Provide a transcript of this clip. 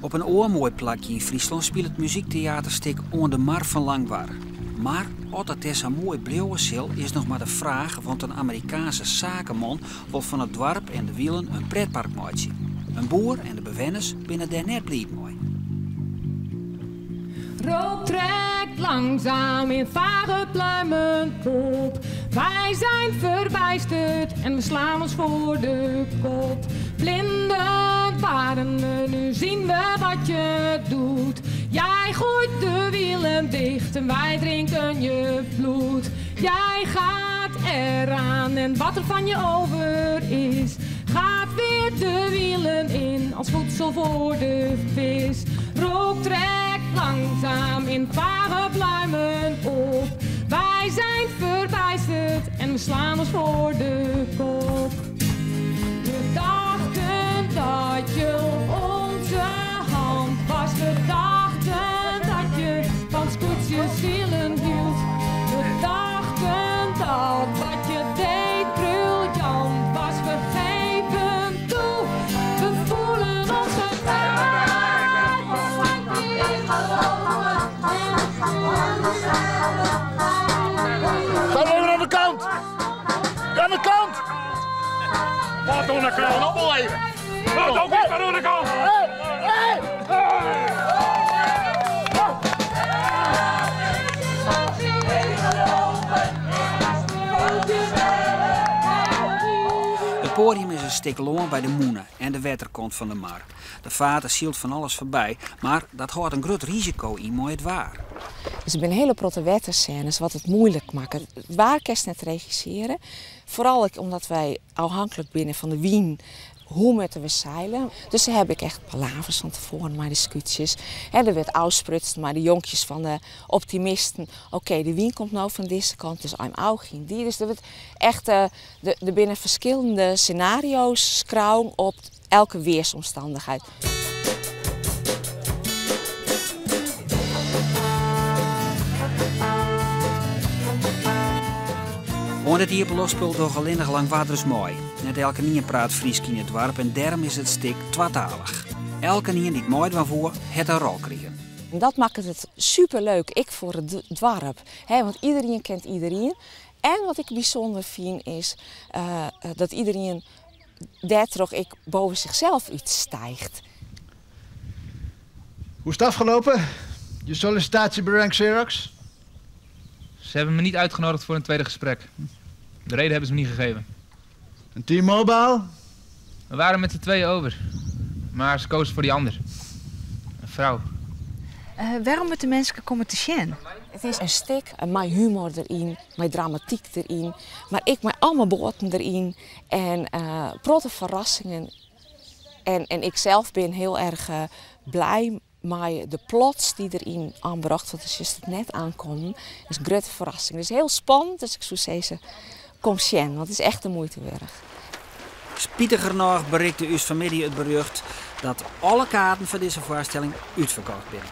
Op in oar moai plakje yn Fryslân spilet muzykteaterstik Oan de Mar fan Langwar. Mar oft dat dêr sa moai bliuwe sil, is noch mar de fraach, want in Amerikaanse sakeman wol fan it doarp en de Wielen in pretpark meitsje. In boer en de bewenners binne dêr net bliid mei. Rook trekt langzaam in vage pluimen op. Wij zijn verbijsterd en we slaan ons voor de kop. Blinden waren we, nu zien we wat je doet. Jij gooit de wielen dicht en wij drinken je bloed. Jij gaat eraan en wat er van je over is, gaat weer de wielen in als voedsel voor de vis. Rook trekt langzaam in vage pluimen op. Wij zijn verbijsterd en we slaan ons voor de kop. We dachten dat je op onze hand was. We dachten dat je van skûtsjesilen hield. We dachten dat wat je deed briljant was. We geven toe, we voelen ons gevaar. Ga even aan de kant! Aan de kant! Wat oan de kant? Op al even! Wat ook niet aan de kant! Hey! Hey! It poadium is in stik lân by de mûne en de wetterkant fan de mar. De fater sylt fan alles foarby, mar dat hâldt in grut risiko yn mei it waar. Dus der binne hiele protte wettersênes wat it muoilik makket. It waar kinst net regissearje. Foaral ek omdat wy ôfhinklik binne fan de wyn. Hoe moatte we seile? Dus dêr ha ik echt palavers fan tefoaren mei de skûtsjes. Der wurdt ôfsprutsen mei de jonkjes fan de optimisten. Oké, de wyn komt no fan dizze kant, dus I'm ôfgien dy. Dus der wurdt echt, der binne ferskillende senario's skreaun op elke weersomstandichheid. Oan dit iepenloftspul dogge allinnich Langwarders mei. Net elkenien praat Frysk yn it doarp en dêrom is it stik twatalich. Elkenien dy't meidwaan woe, hat in rol krigen. En dat makket it superleuk, ek foar it doarp. Want iderien kent iderien. En wat ik bysûnder fyn is dat iderien dêrtroch ek boven zichzelf útstijgt. Hoe is het afgelopen? Je sollicitatie bij Rank Xerox? Ze hebben me niet uitgenodigd voor een tweede gesprek. De reden hebben ze me niet gegeven. En T-Mobile? We waren met z'n tweeën over. Maar ze kozen voor die ander. Een vrouw. Wêrom moatte minsken komme te sjen? It is in stik mei humor deryn, mei dramatyk deryn, mar ek mei allemaal boaten deryn en protte ferrassingen. En ik sels bin hiel erch blij mei de plots dy't deryn oanbrocht, want do seachst it net oankommen. Dat is in grutte ferrassing. Het is hiel spannend, dus ik soe sizze, kom sjen, want it is echt de muoite wurdich. Spitigernôch berikte ús fanmiddei it berjocht dat alle kaarten foar dizze foarstelling útferkocht binne.